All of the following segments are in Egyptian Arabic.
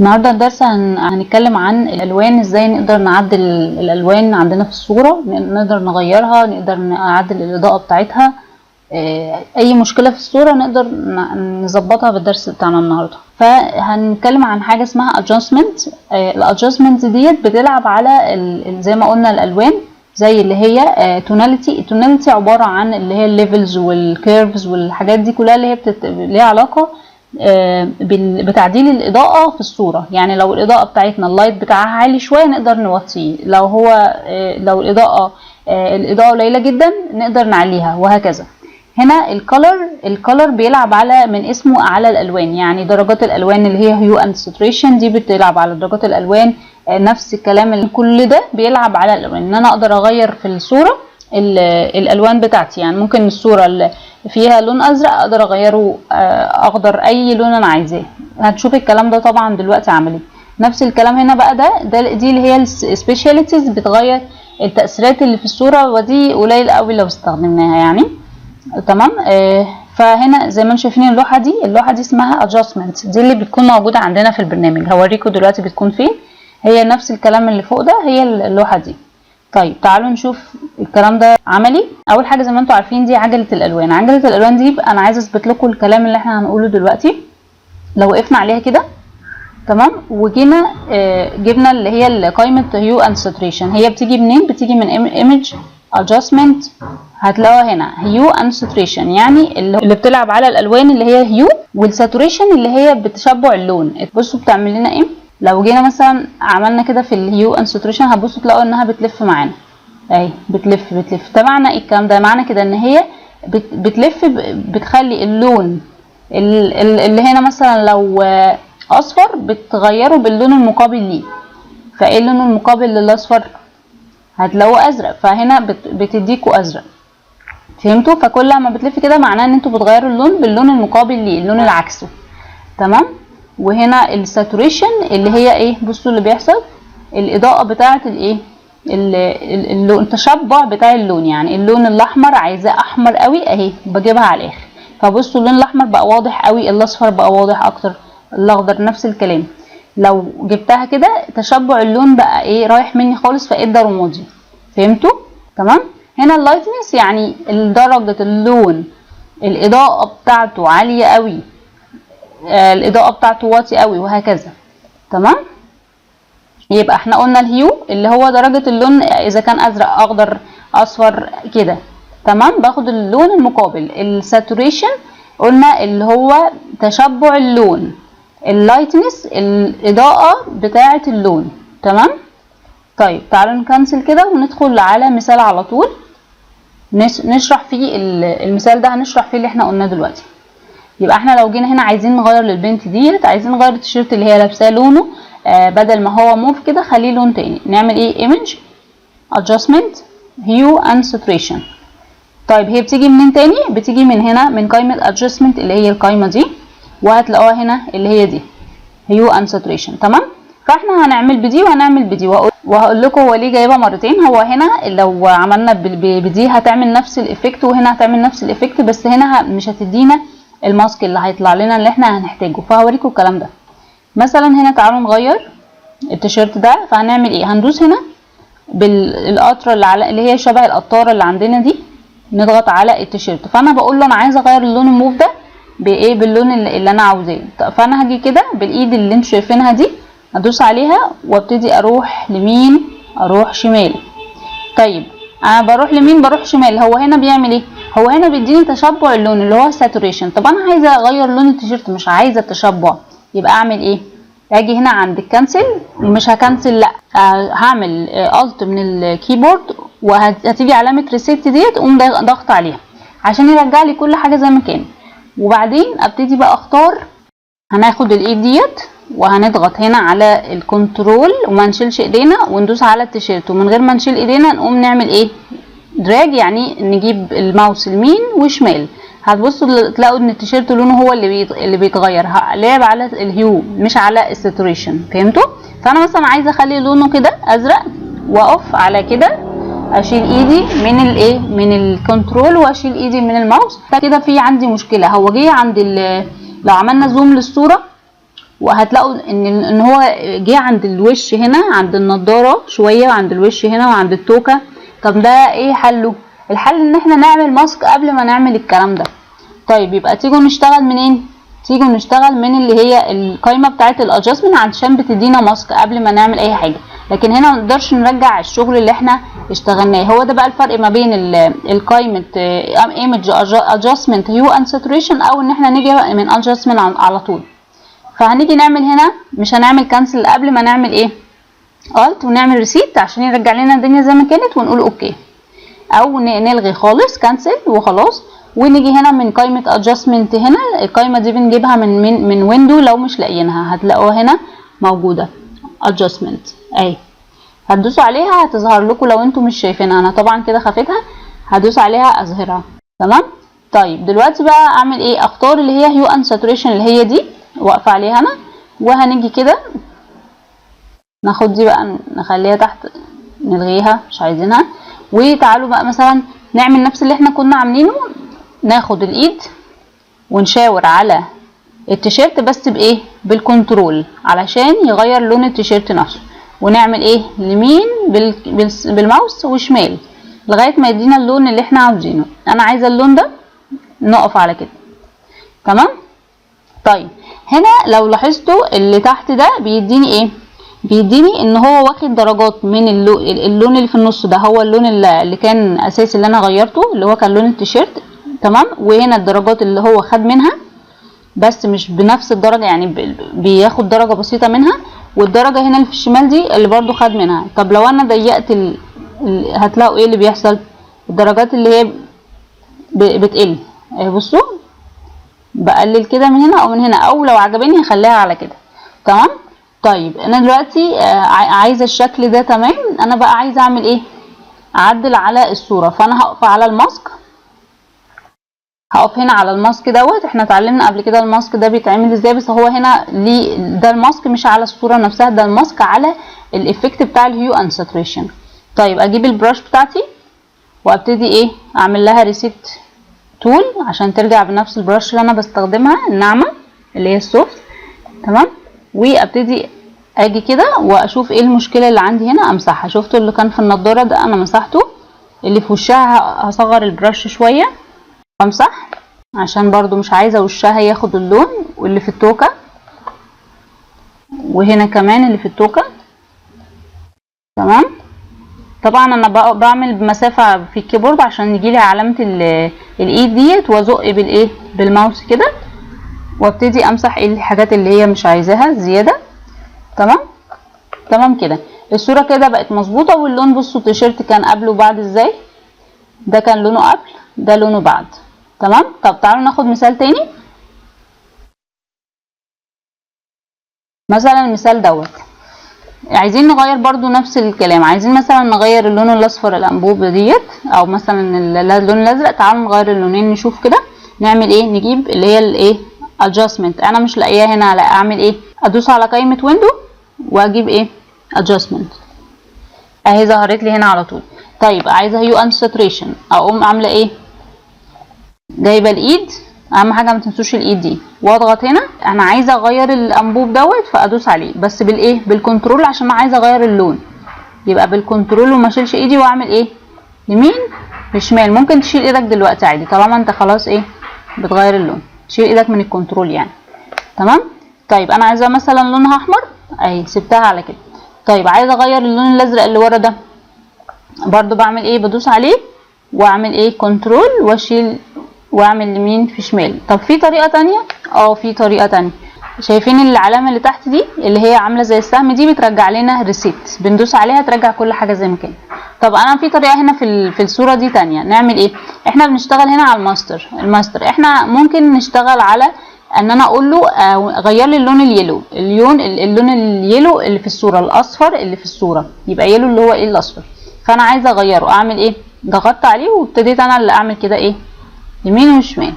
النهارده الدرس هنتكلم عن الالوان، ازاي نقدر نعدل الالوان عندنا في الصوره، نقدر نغيرها، نقدر نعدل الاضاءة بتاعتها. اي مشكلة في الصورة نقدر نظبطها في الدرس بتاعنا النهارده. فهنتكلم عن حاجة اسمها adjustment. ال adjustment ديت بتلعب على زي ما قلنا الالوان، زي اللي هي tonality. ال tonality عبارة عن اللي هي ال levels وال curves والحاجات دي كلها اللي هي ليها علاقة بتعديل الإضاءة في الصورة. يعني لو الإضاءة بتاعتنا ال light بتاعها عالي شوية نقدر نوطيه، لو الإضاءة قليلة جدا نقدر نعليها، وهكذا. هنا ال color، ال color بيلعب على، من اسمه، على الألوان، يعني درجات الألوان اللي هي hue and saturation دي بتلعب على درجات الألوان. نفس الكلام، كل ده بيلعب على الألوان، إن أنا أقدر أغير في الصورة الألوان بتاعتي. يعني ممكن الصورة اللي فيها لون ازرق اقدر اغيره اخضر، اي لون انا عايزاه. هتشوف الكلام ده طبعا دلوقتي عملي. نفس الكلام هنا بقى ده دي اللي هي ال specialties، بتغير التأثيرات اللي في الصورة، ودي قليل قوي لو استخدمناها يعني. تمام. فهنا زي ما انتم شايفين اللوحة دي، اللوحة دي اسمها adjustment، دي اللي بتكون موجودة عندنا في البرنامج. هوريكم دلوقتي بتكون فين. هي نفس الكلام اللي فوق ده، هي اللوحة دي. طيب، تعالوا نشوف الكلام ده عملي. اول حاجه، زي ما انتم عارفين، دي عجله الالوان. عجله الالوان دي انا عايزه اثبت لكم الكلام اللي احنا هنقوله دلوقتي. لو وقفنا عليها كده، تمام، وجينا جبنا اللي هي قائمة hue and saturation، هي بتيجي منين؟ بتيجي من image adjustment، هتلاقوها هنا hue and saturation، يعني اللي بتلعب على الالوان اللي هي hue، وال saturation اللي هي بتشبع اللون. بصوا بتعمل لنا ايه. لو جينا مثلا عملنا كده في ال hue and saturation، هتبصوا تلاقوا انها بتلف معانا، اهي بتلف بتلف. ده معنى ايه الكلام ده؟ معنى كده ان هي بتلف، بتخلي اللون اللي هنا مثلا لو اصفر بتغيره باللون المقابل ليه. فايه اللون المقابل للاصفر؟ هتلاقوه ازرق، فهنا بتديكوا ازرق. فهمتوا؟ فكل ما بتلف كده معناه ان انتوا بتغيروا اللون باللون المقابل ليه، اللون اللي عكسه. تمام. وهنا ال saturation اللي هي ايه؟ بصوا اللي بيحصل، الاضاءة بتاعه الايه، اللون، التشبع بتاع اللون. يعني اللون الاحمر عايزاه احمر قوي، اهي بجيبها على الاخر، فبصوا اللون الاحمر بقى واضح قوي، الاصفر بقى واضح اكتر، الاخضر نفس الكلام. لو جبتها كده تشبع اللون بقى ايه؟ رايح مني خالص، فادى رمادي. فهمتوا؟ تمام. هنا ال lightness، يعني درجة اللون، الإضاءة بتاعته عالية قوي، الإضاءة بتاعته واطي قوي، وهكذا. تمام. يبقى احنا قلنا ال hue اللي هو درجة اللون، إذا كان أزرق، أخضر، أصفر كده. تمام، باخد اللون المقابل. ال saturation قلنا اللي هو تشبع اللون، ال lightness الإضاءة بتاعة اللون. تمام. طيب، تعالوا ن cancel كده وندخل على مثال على طول نشرح فيه المثال ده، هنشرح فيه اللي احنا قلناه دلوقتي. يبقى احنا لو جينا هنا عايزين نغير للبنت ديت، عايزين نغير التيشيرت اللي هي لابساه لونه، بدل ما هو موف كده خليه لون تاني. نعمل ايه؟ image adjustment hue and saturation. طيب، هي بتيجي منين تاني؟ بتيجي من هنا، من قائمة adjustment اللي هي القائمة دي، وهتلاقوها هنا اللي هي دي hue and saturation. تمام. فاحنا هنعمل بدي وهنعمل بدي، وهقول لكم هو ليه جايبها مرتين. هو هنا لو عملنا بدي هتعمل نفس ال effect، وهنا هتعمل نفس ال effect، بس هنا مش هتدينا ال mask اللي هيطلع لنا اللي احنا هنحتاجه. فهوريكم الكلام ده. مثلا هنا تعالوا نغير التيشيرت ده. فهنعمل ايه؟ هندوس هنا بالقطره اللي على اللي هي شبه القطاره اللي عندنا دي، نضغط على التيشيرت. فانا بقول له انا عايزه اغير اللون الموف ده بايه؟ باللون اللي انا عاوزاه. فانا هاجي كده بالايد اللي انتوا شايفينها دي، ادوس عليها وابتدي اروح لمين؟ اروح شمال. طيب، انا بروح لمين؟ بروح شمال. هو هنا بيعمل ايه؟ هو هنا بيديني تشبع اللون اللي هو saturation. طب انا عايزه اغير لون التيشيرت، مش عايزه التشبع، يبقى اعمل ايه؟ اجي هنا عند ال cancel، مش ه cancel، لا، هعمل alt من ال keyboard وهتيجي علامة reset ديت، اقوم ضغط عليها عشان يرجع لي كل حاجة زي ما كان. وبعدين ابتدي بقى اختار. هناخد الايد ديت وهنضغط هنا على ال control وما نشيلش ايدينا، وندوس على التيشيرت، ومن غير ما نشيل ايدينا نقوم نعمل ايه؟ drag، يعني نجيب الماوس يمين وشمال. هتبصوا تلاقوا ان التيشيرت لونه هو اللي بيتغير. لعب على ال hue مش على ال saturation. فهمتوا؟ فانا مثلا عايزه اخلي لونه كده ازرق، واقف على كده، اشيل ايدي من الايه؟ من ال control، واشيل ايدي من الماوس. كده في عندي مشكله، هو جه عند لو عملنا zoom للصورة وهتلاقوا ان هو جه عند الوش هنا، عند النضارة شويه، وعند الوش هنا، وعند التوكه. طب ده ايه حله؟ الحل ان احنا نعمل mask قبل ما نعمل الكلام ده. طيب يبقى تيجوا نشتغل منين؟ تيجوا نشتغل من اللي هي القايمة بتاعه ال adjustment، عشان بتدينا mask قبل ما نعمل اي حاجه. لكن هنا ما نقدرش نرجع الشغل اللي احنا اشتغلناه. هو ده بقى الفرق ما بين القايمة image adjustment hue and saturation، او ان احنا نيجي من adjustment على طول. فهنيجي نعمل هنا، مش هنعمل cancel قبل ما نعمل ايه؟ alt ونعمل reset عشان يرجع لنا الدنيا زي ما كانت، ونقول okay، او نلغي خالص cancel وخلاص. ونيجي هنا من قائمة adjustment هنا، القائمة دي بنجيبها من window، لو مش لاقيينها هتلاقوها هنا موجودة adjustment اهي، هتدوسوا عليها هتظهر لكم لو انتم مش شايفينها. انا طبعا كده خفيتها، هدوس عليها اظهرها. تمام. طيب دلوقتي بقى اعمل ايه؟ اختار اللي هي hue and saturation اللي هي دي واقفة عليها انا، وهنيجي كده ناخد دي بقى نخليها تحت، نلغيها مش عايزينها. وتعالوا بقى مثلا نعمل نفس اللي احنا كنا عاملينه، ناخد الايد ونشاور على التيشيرت بس بايه؟ بال control علشان يغير لون التيشيرت نفسه، ونعمل ايه؟ يمين بالماوس وشمال لغاية ما يدينا اللون اللي احنا عاوزينه. انا عايزه اللون ده، نقف على كده. تمام. طيب هنا لو لاحظتوا اللي تحت ده بيديني ايه؟ بيديني ان هو واخد درجات من اللون اللي في النص ده، هو اللون اللي كان اساسي اللي انا غيرته، اللي هو كان لون التيشيرت. تمام. وهنا الدرجات اللي هو خد منها، بس مش بنفس الدرجة، يعني بياخد درجة بسيطة منها، والدرجة هنا اللي في الشمال دي اللي برضو خد منها. طب لو انا ضيقت هتلاقوا ايه اللي بيحصل؟ الدرجات اللي هي بتقل اهي. بصوا، بقلل كده من هنا او من هنا، او لو عجبني هخليها على كده. تمام. طيب انا دلوقتي عايزه الشكل ده. تمام. انا بقى عايزه اعمل ايه؟ اعدل على الصوره. فانا هقف على ال mask، هقف هنا على ال mask دوت. احنا اتعلمنا قبل كده ال mask ده بيتعمل ازاي، بس هو هنا ليه ده ال mask مش على الصورة نفسها، ده ال mask على ال effect بتاع ال hue and saturation. طيب اجيب ال brush بتاعتي وابتدي ايه؟ اعمل لها reset tool عشان ترجع بنفس ال brush اللي انا بستخدمها الناعمة اللي هي ال soft. تمام. وابتدي اجي كده واشوف ايه المشكلة اللي عندي هنا امسحها. شفتوا اللي كان في النضارة ده انا مسحته، اللي في وشها هصغر ال brush شوية وامسح عشان برضو مش عايزه وشها ياخد اللون، واللي في التوكه، وهنا كمان اللي في التوكه. تمام. طبعا انا بعمل بمسافه في ال keyboard عشان يجيلي علامة الايد ديت، وازق بالايه؟ بالماوس كده، وابتدي امسح ايه؟ الحاجات اللي هي مش عايزاها زياده. تمام. تمام كده الصورة كده بقت مظبوطه. واللون بصوا التيشيرت كان قبل وبعد ازاي، ده كان لونه قبل، ده لونه بعد. تمام. طب تعالوا ناخد مثال تاني، مثلا المثال دوت عايزين نغير برضو نفس الكلام، عايزين مثلا نغير اللون الاصفر الانبوبة ديت، او مثلا اللون الازرق. تعالوا نغير اللونين نشوف كده نعمل ايه. نجيب اللي هي الايه؟ adjustment. انا مش لاقياها هنا، لا اعمل ايه؟ ادوس على قائمة window واجيب ايه؟ adjustment، اهي ظهرت لي هنا على طول. طيب عايزه hue and saturation، اقوم عامله ايه؟ جايبه الايد، اهم حاجة ما تنسوش الايد دي، واضغط هنا. انا عايزه اغير الانبوب دوت، فادوس عليه بس بالايه؟ بال control، عشان انا عايزه اغير اللون، يبقى بال control وما اشيلش ايدي، واعمل ايه؟ يمين لشمال. ممكن تشيل ايدك دلوقتي عادي طالما انت خلاص ايه؟ بتغير اللون، تشيل ايدك من ال control يعني. تمام. طيب انا عايزه مثلا لونها احمر، اهي سبتها على كده. طيب عايزه اغير اللون الازرق اللي ورا ده، برضو بعمل ايه؟ بدوس عليه واعمل ايه؟ control واشيل واعمل يمين في شمال. طب في طريقه تانية؟ في طريقه تانية. شايفين العلامة اللي تحت دي اللي هي عامله زي السهم دي؟ بترجع لنا reset، بندوس عليها ترجع كل حاجة زي ما كانت. طب انا في طريقه هنا في الصورة دي تانية، نعمل ايه؟ احنا بنشتغل هنا على ال master. ال master احنا ممكن نشتغل على ان انا اقول له غير لي اللون ال yellow، اللون ال yellow اللي في الصوره، الاصفر اللي في الصوره، يبقى yellow اللي هو ايه؟ الاصفر. فانا عايزه اغيره، اعمل ايه؟ ضغطت عليه وابتديت انا اللي اعمل كده ايه؟ يمين وشمال.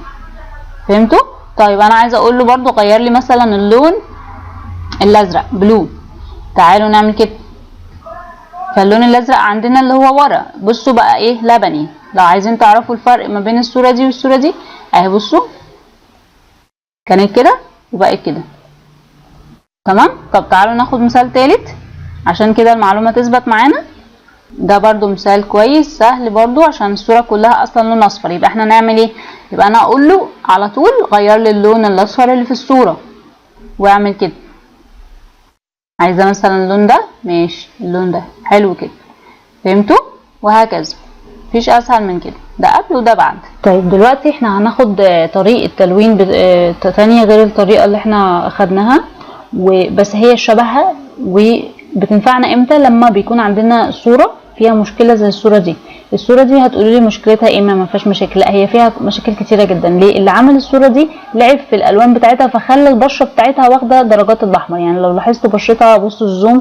فهمتوا؟ طيب انا عايزه اقول له برضو غير لي مثلا اللون الازرق blue، تعالوا نعمل كده. فاللون الازرق عندنا اللي هو ورا، بصوا بقى ايه؟ لبني. لو عايزين تعرفوا الفرق ما بين الصورة دي والصورة دي اهي، بصوا كانت كده وبقت كده. تمام. طب تعالوا ناخد مثال تالت عشان كده المعلومة تثبت معانا. ده برضو مثال كويس سهل برضو، عشان الصورة كلها اصلا لون اصفر. يبقى احنا نعمل ايه؟ يبقى انا اقول له على طول غير لي اللون الاصفر اللي في الصورة، واعمل كده. عايزة مثلا اللون ده، ماشي، اللون ده حلو كده، فهمتوا؟ وهكذا، مفيش اسهل من كده. ده قبل وده بعد. طيب دلوقتي احنا هناخد طريقة تلوين تانية غير الطريقة اللي احنا خدناها، وبس هي شبهها وبتنفعنا امتى؟ لما بيكون عندنا صورة فيها مشكلة زي الصورة دي. الصورة دي هتقولي لي مشكلتها ايه؟ ما فيهاش مشاكل. لا، هي فيها مشاكل كتيرة جدا. ليه؟ اللي عمل الصورة دي لعب في الالوان بتاعتها، فخلى البشرة بتاعتها واخدة درجات الاحمر. يعني لو لاحظتوا بشرتها، بصوا ال zoom،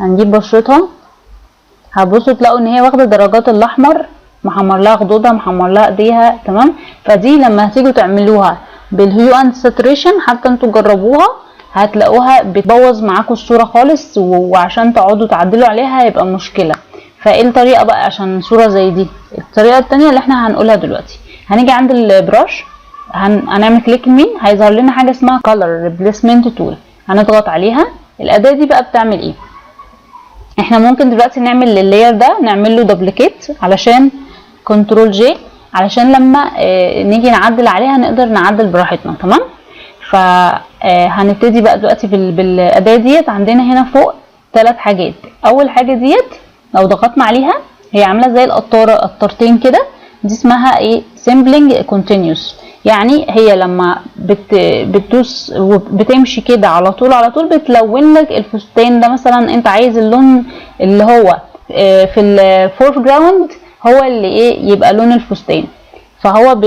هنجيب بشرتها، هتبصوا تلاقوا ان هي واخده درجات الاحمر، محمر لها خدودها، محمر لها ايديها. تمام. فدي لما هتيجوا تعملوها بال hue and saturation، حتى انتوا جربوها، هتلاقوها بتبوظ معاكم الصورة خالص، وعشان تقعدوا تعدلوا عليها هيبقى مشكله. فايه الطريقة بقى عشان صوره زي دي؟ الطريقة التانية اللي احنا هنقولها دلوقتي، هنيجي عند ال brush، هنعمل click يمين، هيظهر لنا حاجة اسمها color replacement tool، هنضغط عليها. الاداة دي بقى بتعمل ايه؟ احنا ممكن دلوقتي نعمل لل layer ده، نعمل له duplicate علشان control J، علشان لما نيجي نعدل عليها نقدر نعدل براحتنا. تمام. فهنبتدي بقى دلوقتي بالاداه ديت. عندنا هنا فوق ثلاث حاجات. اول حاجة ديت لو ضغطنا عليها هي عامله زي القطاره، قطرتين كده، دي اسمها ايه؟ sampling continuous. يعني هي لما بتدوس وبتمشي كده على طول على طول بتلون لك الفستان ده. مثلا انت عايز اللون اللي هو في ال foreground هو اللي ايه؟ يبقى لون الفستان. فهو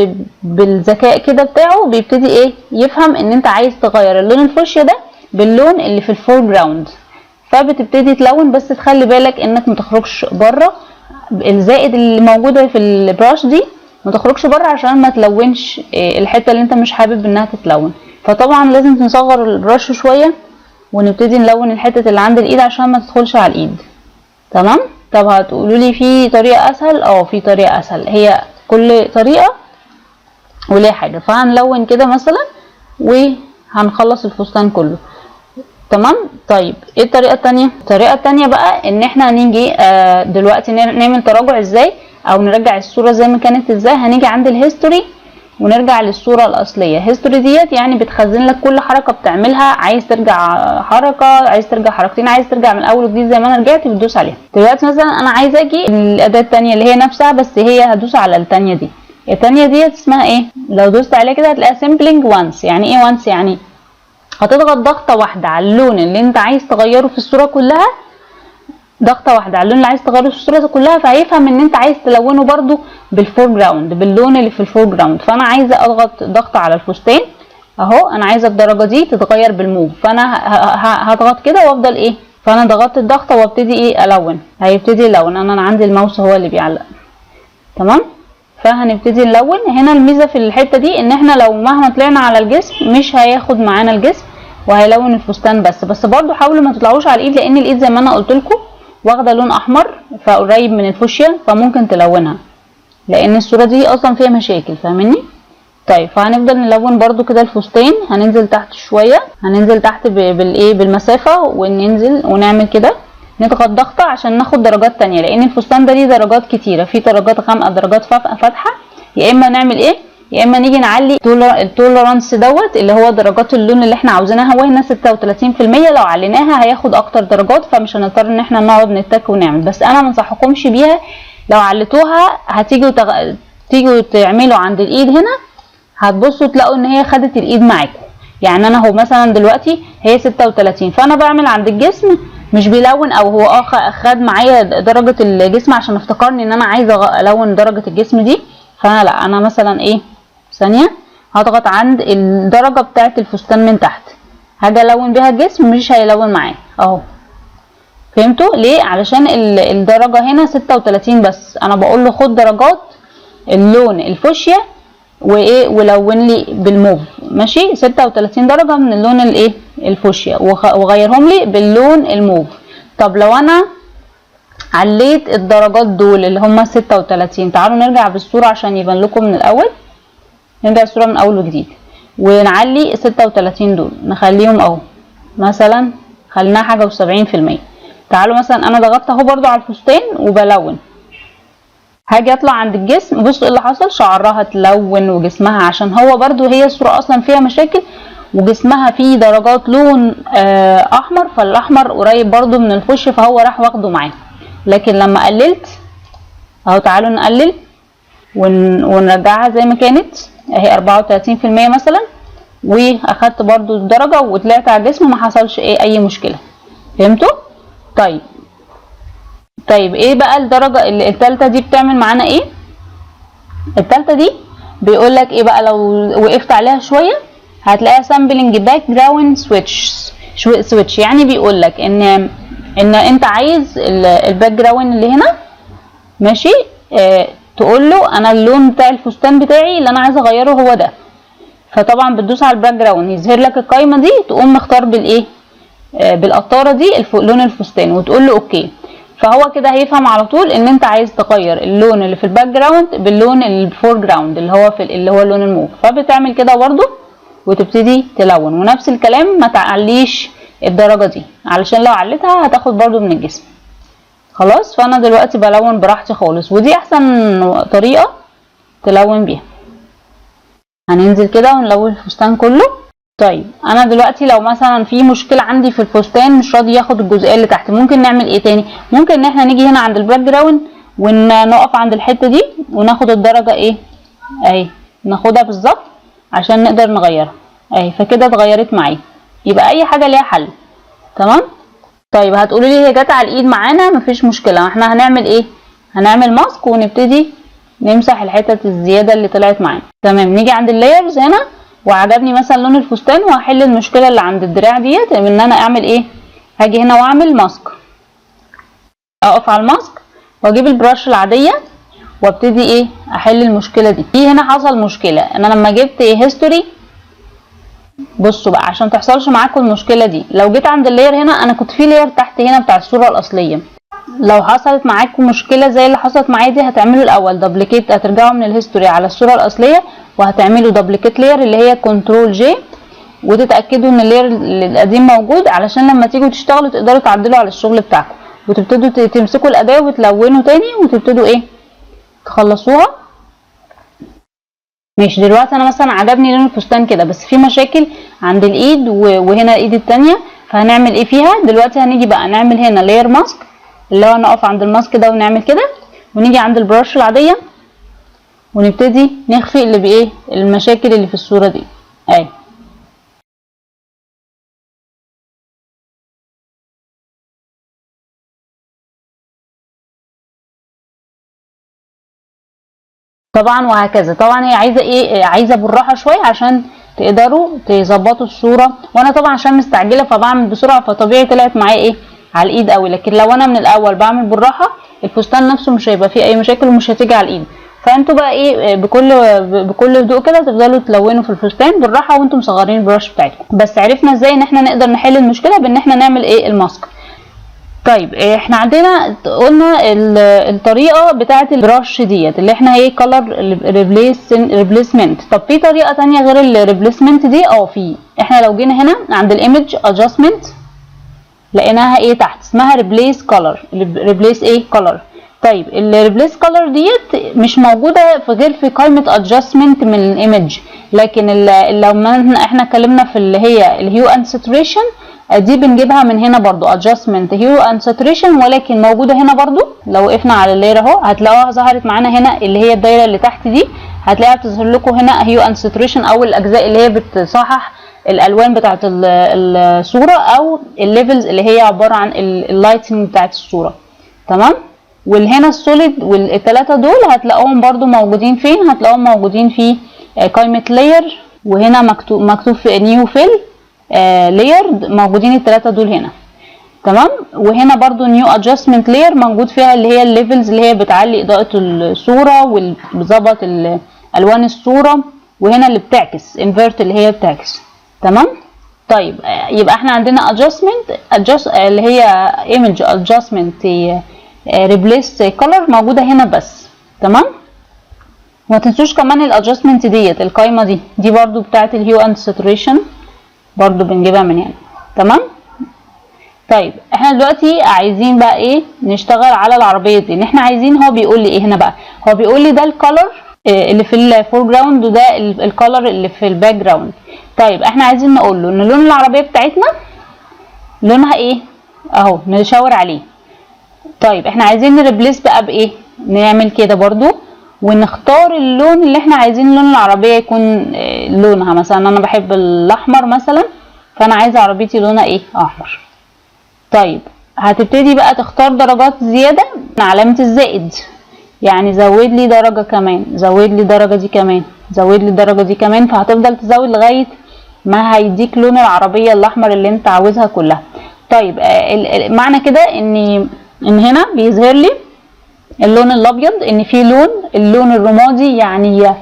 بالذكاء كده بتاعه بيبتدي ايه؟ يفهم ان انت عايز تغير اللون الفوشيا ده باللون اللي في ال foreground، فبتبتدي تلون. بس تخلي بالك انك متخرجش بره الزائد اللي موجودة في ال brush دي، ما تخرجش بره عشان ما تلونش الحتة اللي انت مش حابب انها تتلون. فطبعا لازم نصغر ال brush شوية ونبتدي نلون الحتة اللي عند الايد عشان ما تدخلش على الايد. تمام. طب هتقولوا لي في طريقه اسهل؟ اه، في طريقه اسهل. هي كل طريقه وليها حاجه. فهنلون كده مثلا وهنخلص الفستان كله. تمام. طيب ايه الطريقة التانية؟ الطريقة التانية بقى ان احنا هنيجي دلوقتي نعمل تراجع ازاي، او نرجع الصورة زي ما كانت ازاي. هنيجي عند ال history ونرجع للصورة الاصليه. history ديت يعني بتخزن لك كل حركة بتعملها، عايز ترجع حركه، عايز ترجع حركتين، عايز ترجع من اول وجديد زي ما انا رجعت، بتدوس عليها. دلوقتي مثلا انا عايزه اجي الاداة التانية اللي هي نفسها، بس هي هدوس على التانية دي. التانية ديت اسمها ايه؟ لو دوست عليها كده هتلاقيها sampling once. يعني ايه once؟ يعني هتضغط ضغطة واحدة على اللون اللي انت عايز تغيره في الصورة كلها، ضغطة واحدة على اللون اللي عايز تغيره في الصورة كلها، فهيفهم ان انت عايز تلونه برضو بال foreground، باللون اللي في ال foreground. فانا عايزة اضغط ضغطة على الفستان اهو، انا عايزة الدرجة دي تتغير بالموف، فانا هضغط كده وافضل ايه، فانا ضغطت الضغطة وابتدي ايه؟ الون. هيبتدي يلون. انا عندي الماوس هو اللي بيعلق. تمام. فهنبتدي نلون. هنا الميزة في الحتة دي ان احنا لو مهما طلعنا على الجسم مش هياخد معانا الجسم وهيلون الفستان بس. بس برضو حاولوا ما تطلعوش على الايد، لان الايد زي ما انا قلت لكم واخده لون احمر فقريب من الفوشيا، فممكن تلونها لان الصورة دي اصلا فيها مشاكل، فاهميني؟ طيب فهنفضل نلون برضو كده الفستان. هننزل تحت شوية، هننزل تحت بالايه؟ بالمسافة، وننزل ونعمل كده، نضغط ضغطة عشان ناخد درجات تانية، لان الفستان ده ليه درجات كتيرة، في درجات غامقة، درجات فاتحة. يا اما نعمل ايه؟ يا اما نيجي نعلي ال tolerance دوت اللي هو درجات اللون اللي احنا عاوزينها، هو هنا 36%، لو عليناها هياخد اكتر درجات، فمش هنضطر ان احنا نقعد نتك ونعمل. بس انا ما انصحكمش بيها، لو عليتوها هتيجوا تيجوا تعملوا عند الايد هنا، هتبصوا تلاقوا ان هي خدت الايد معاكم. يعني انا هو مثلا دلوقتي هي 36، فانا بعمل عند الجسم مش بيلون، او هو خد معايا درجة الجسم عشان افتكرني ان انا عايزة الون درجة الجسم دي. فانا لا، انا مثلا ايه، ثانية، هضغط عند الدرجة بتاعة الفستان من تحت، هاجي الون بيها الجسم مش هيلون معايا اهو. فهمتوا ليه؟ علشان الدرجة هنا 36 بس، انا بقول له خد درجات اللون الفوشيا وايه؟ ولون لي بالموف، ماشي؟ 36 درجة من اللون الايه؟ الفوشيا، وغيرهم لي باللون الموف. طب لو انا عليت الدرجات دول اللي هما 36، تعالوا نرجع بالصورة عشان يبان لكم من الاول، نرجع الصورة من اول وجديد ونعلي 36 دول، نخليهم اهو. مثلا خليناها حاجة و70%. تعالوا مثلا انا ضغطت اهو برضو على الفستان وبلون، هاجي اطلع عند الجسم، بصوا ايه اللي حصل، شعرها اتلون وجسمها، عشان هو برضو هي الصورة اصلا فيها مشاكل وجسمها فيه درجات لون احمر، فالاحمر قريب برضو من الفوشيا فهو راح واخده معاه. لكن لما قللت اهو، تعالوا نقلل ونرجعها زي ما كانت اهي 34% مثلا، واخدت برضو الدرجة وطلعت على الجسم ما حصلش ايه اي مشكلة. فهمتوا؟ طيب ايه بقى الدرجة التالتة دي بتعمل معانا ايه؟ التالتة دي بيقول لك ايه بقى، لو وقفت عليها شوية هتلاقيها sampling background switch، يعني بيقول لك ان انت عايز ال background اللي هنا ماشي، تقول له انا اللون بتاع الفستان بتاعي اللي انا عايزه اغيره هو ده. فطبعا بتدوس على ال background يظهر لك القايمة دي، تقوم مختار بالايه، بالقطارة دي لون الفستان وتقول له okay. فهو كده هيفهم على طول ان انت عايز تغير اللون اللي في ال background باللون اللي في ال foreground اللي هو في اللي هو اللون الموف. فبتعمل كده برده وتبتدي تلون، ونفس الكلام ما تعليش الدرجة دي علشان لو عليتها هتاخد برده من الجسم. خلاص، فانا دلوقتي بلون براحتي خالص، ودي احسن طريقه تلون بيها. هننزل كده ونلون الفستان كله. طيب انا دلوقتي لو مثلا في مشكلة عندي في الفستان مش راضي ياخد الجزئية اللي تحت، ممكن نعمل ايه تاني؟ ممكن ان احنا نيجي هنا عند ال background ونقف عند الحتة دي وناخد الدرجة ايه اهي، ناخدها بالظبط عشان نقدر نغيرها اهي، فكده اتغيرت معايا. يبقى اي حاجة ليها حل. تمام. طيب هتقولوا لي هي جت على الايد معانا، مفيش مشكلة، احنا هنعمل ايه؟ هنعمل mask ونبتدي نمسح الحتت الزيادة اللي طلعت معانا. تمام. نيجي عند ال layers هنا، وعجبني مثلا لون الفستان، وهحل المشكلة اللي عند الدراع ديت ان انا اعمل ايه؟ هاجي هنا واعمل mask، اقف على ال mask واجيب ال brush العادية وابتدي ايه احل المشكلة دي. في هنا حصل مشكلة، انا لما جبت history، بصوا بقى عشان تحصلش معاكم المشكلة دي، لو جيت عند ال layer هنا، انا كنت في layer تحت هنا بتاع الصورة الاصلية، لو حصلت معاكم مشكلة زي اللي حصلت معايا دي، هتعملوا الاول duplicate، هترجعوا من ال history على الصورة الاصلية وهتعملوا duplicate layer اللي هي control J، وتتاكدوا ان ال layer القديم موجود علشان لما تيجوا تشتغلوا تقدروا تعدلوا على الشغل بتاعكم، وتبتدوا تمسكوا الاداة وتلونوا تاني وتبتدوا ايه تخلصوها. ماشي. دلوقتي انا مثلا عجبني لون الفستان كده، بس في مشاكل عند الايد وهنا الايد التانية، فهنعمل ايه فيها دلوقتي؟ هنيجي بقى نعمل هنا layer mask، اللي هو نقف عند ال mask ده ونعمل كده، ونيجي عند ال brush العادية ونبتدي نخفي اللي بايه المشاكل اللي في الصورة دي اهي. طبعا وهكذا. طبعا هي عايزه ايه؟ عايزه بالراحة شوية عشان تقدروا تظبطوا الصورة، وانا طبعا عشان مستعجلة فبعمل بسرعة، فطبيعي طلعت معايا ايه على الايد قوي، لكن لو انا من الاول بعمل بالراحة الفستان نفسه مش هيبقى فيه اي مشاكل ومش هتيجي على الايد. فانتوا بقى ايه بكل هدوء كده تفضلوا تلونوا في الفستان بالراحة وانتم مصغرين ال brush بتاعتكم. بس عرفنا ازاي ان احنا نقدر نحل المشكلة بان احنا نعمل ايه ال mask. طيب احنا عندنا قلنا الطريقة بتاعه ال brush ديت اللي احنا ايه color replacement. طب في طريقه تانية غير ال replacement دي؟ في، احنا لو جينا هنا عند ال image adjustment لقيناها ايه تحت اسمها replace color، replace ايه color. طيب ال replace color ديت مش موجودة في غير في قائمة adjustment من ال image، لكن لو ما احنا اتكلمنا في اللي هي ال hue and saturation دي بنجيبها من هنا برضو adjustment hue and saturation، ولكن موجودة هنا برضو. لو وقفنا على ال layer اهو هتلاقوها ظهرت معانا هنا اللي هي الدايرة اللي تحت دي، هتلاقيها بتظهر لكم هنا hue and saturation او الاجزاء اللي هي بتصحح الالوان بتاعه الصورة او ال levels اللي هي عبارة عن ال lighting بتاعه الصورة. تمام. والهنا ال solid والثلاثة دول هتلاقوهم برضو موجودين فين؟ هتلاقوهم موجودين في قائمة layer، وهنا مكتوب في new fill layer، موجودين الثلاثة دول هنا. تمام. وهنا برضو new adjustment layer موجود فيها اللي هي ال levels اللي هي بتعلي اضاءه الصورة وبتظبط الوان الصورة، وهنا اللي بتعكس invert اللي هي بتعكس. تمام. طيب يبقى احنا عندنا adjustment adjust اللي هي image adjustment replace color موجودة هنا بس. تمام. وما تنسوش كمان ال adjustment ديت القايمة دي برضو بتاعه ال hue and saturation برضو بنجيبها من هنا. تمام. طيب احنا دلوقتي عايزين بقى ايه؟ نشتغل على العربية دي. ان احنا عايزين، هو بيقول لي ايه هنا بقى؟ هو بيقول لي ده ال color اللي في ال foreground وده ال color اللي في ال background. طيب احنا عايزين نقول له ان لون العربية بتاعتنا لونها ايه؟ اهو نشاور عليه. طيب احنا عايزين ن replace بقى بايه؟ نعمل كده برضو ونختار اللون اللي احنا عايزين لون العربية يكون لونها. مثلا انا بحب الاحمر مثلا، فانا عايزة عربيتي لونها ايه؟ احمر. طيب هتبتدي بقى تختار درجات زيادة، علامة الزائد، يعني زود لي درجة كمان، زود لي درجة دي كمان، زود لي الدرجة دي كمان، فهتفضل تزود لغاية ما هيديك لون العربية الاحمر اللي انت عاوزها كلها. طيب معنى كده ان هنا بيظهر لي اللون الابيض، ان في لون، اللون الرمادي، يعني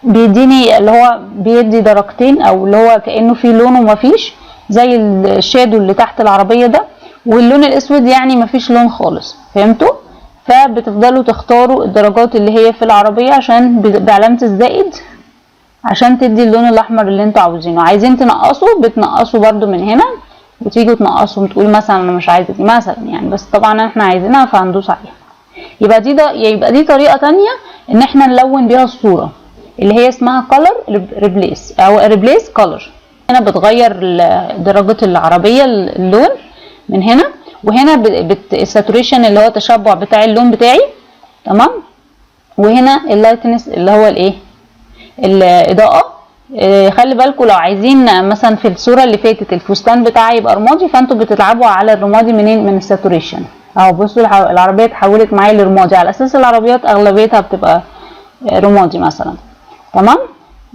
بيديني اللي هو بيدي درجتين، او اللي هو كانه في لون ومفيش، زي ال shadow اللي تحت العربية ده، واللون الاسود يعني مفيش لون خالص. فهمتوا؟ فبتفضلوا تختاروا الدرجات اللي هي في العربية عشان بعلامة الزائد عشان تدي اللون الاحمر اللي انتوا عاوزينه. عايزين تنقصوا بتنقصوا برضو من هنا، وتيجوا تنقصوا وتقول مثلا انا مش عايزه دي مثلا يعني، بس طبعا احنا عايزينها فهندوس عليها. يبقى دي طريقه تانية ان احنا نلون بيها الصوره، اللي هي اسمها color replace او replace color. هنا بتغير درجه العربية اللون من هنا، وهنا ال saturation اللي هو التشبع بتاع اللون بتاعي. تمام. وهنا ال lightness اللي هو الايه؟ الاضاءه. خلي بالكم لو عايزين مثلا في الصورة اللي فاتت الفستان بتاعي يبقى رمادي، فانتوا بتلعبوا على الرمادي منين؟ من ال saturation. اهو بصوا، العربية اتحولت معايا لرمادي، على اساس العربيات اغلبيتها بتبقى رمادي مثلا. تمام.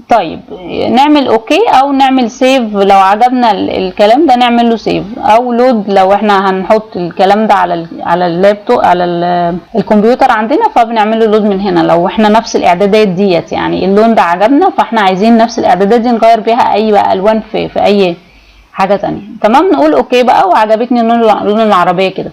طيب نعمل okay او نعمل save لو عجبنا الكلام ده، نعمل له save او load لو احنا هنحط الكلام ده على اللابتوب، على الكمبيوتر عندنا، فبنعمل له load من هنا لو احنا نفس الاعدادات ديت، يعني اللون ده عجبنا فاحنا عايزين نفس الاعدادات دي نغير بيها اي بقى الوان في اي حاجة تانية. تمام. نقول okay بقى، وعجبتني لون العربية كده.